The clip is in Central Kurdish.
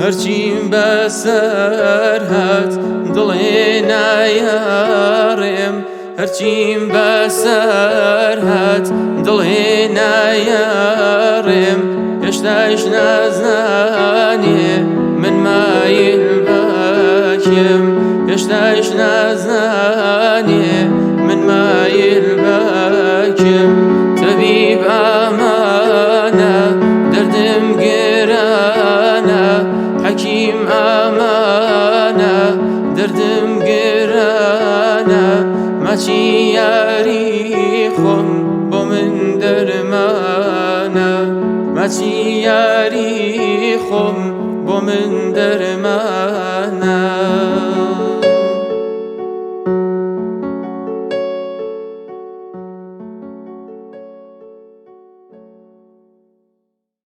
هەرچیم بەسەر هات دڵێ نایەڕێم، هەرچیم بەسەر هات دڵێ نایەڕێم، هێشتایش نازانێ من مایل بەکێم، هێشتایش نازانێ من مایل بەکێم. تەبیب ئامانە دەردم گرانە، حەکیم ئامانە دەردم گرانە، ماچی یاری خۆم بۆ من دەرمانە، ماچی یاری خۆم بۆ من دەرمانە.